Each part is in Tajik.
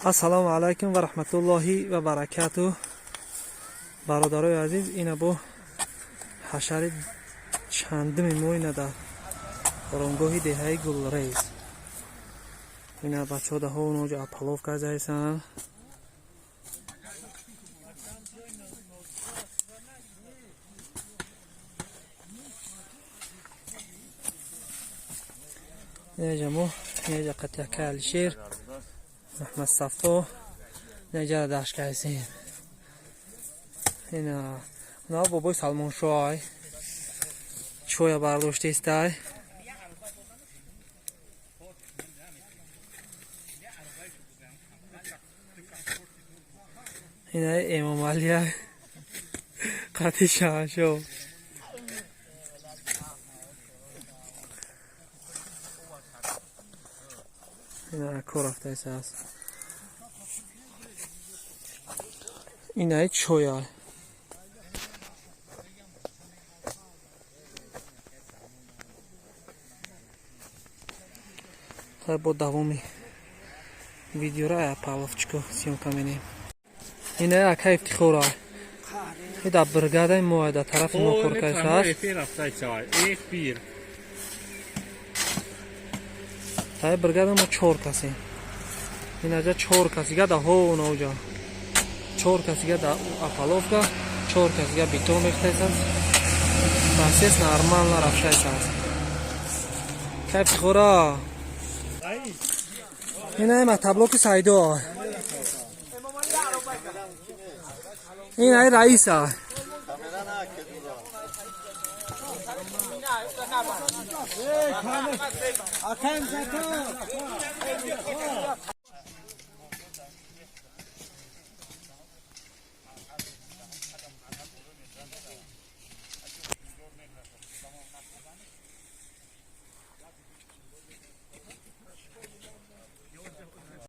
Ассалому алайкум ва раҳматуллоҳи ва баракату. Бародарои азиз, ина бо ҳашари чандуми мо ина дар оронгоҳи деҳаи Гулрез. Ина бачаҳо даҳо оноҷо опалубка зайсан. Инаҷа мо инаҷа қатъяка Алишер, Маҳмадсафо инаҷа дашкайсем. Ина на бобои Салмоншоҳ чоя бардоштестай. Ина Эмомалия қати Шаҳаншоҳ. Ина кор рафтааст. Инаи чоя. Хай, бо давоми видеора опалубочка съёмка менем. Ина ака Ифтихора. И дар бригадаи мо, дар тарафи мо кор кардааст. Дар бригада мо чор касем. Инаҷа чор касига да ҳо оноҷа. Чор касига да опалубка, чор касига бетон рехтааст. Процесс нормально рафтааст. Кай Ифтихора. Ина мотоблоки Сайдо. Ин ай раиса.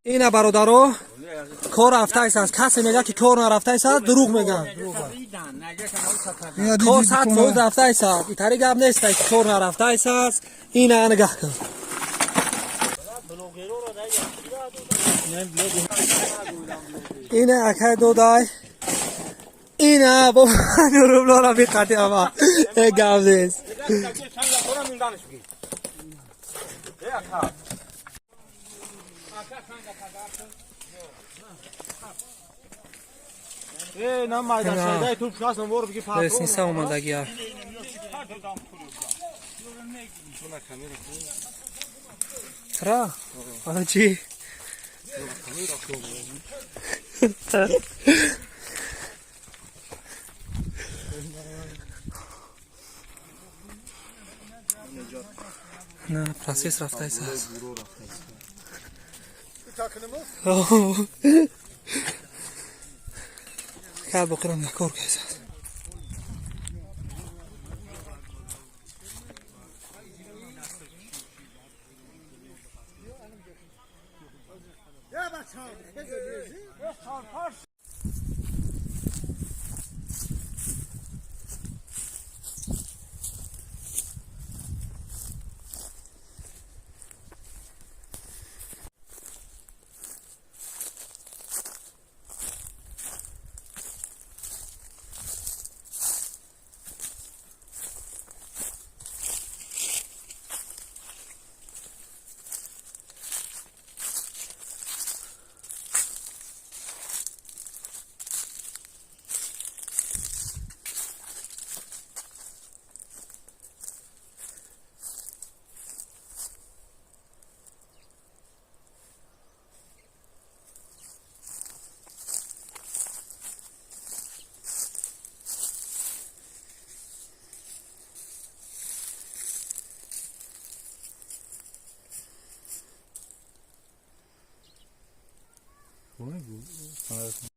Ина бародаро, кор рафтааст. Касе мега ки кор нарафтааст, дурӯғ мегӯяд. Кор 100% рафтааст. Итари гап нест ки кор нарафтааст. Ина нигаҳ кун. Ина акай додай. Ина бо рублора биқати ама. Э, гап нест. Лестница омадагия. Тра? Ана чӣ? На процесс рафтааст. Кар боқирам кор кайсад.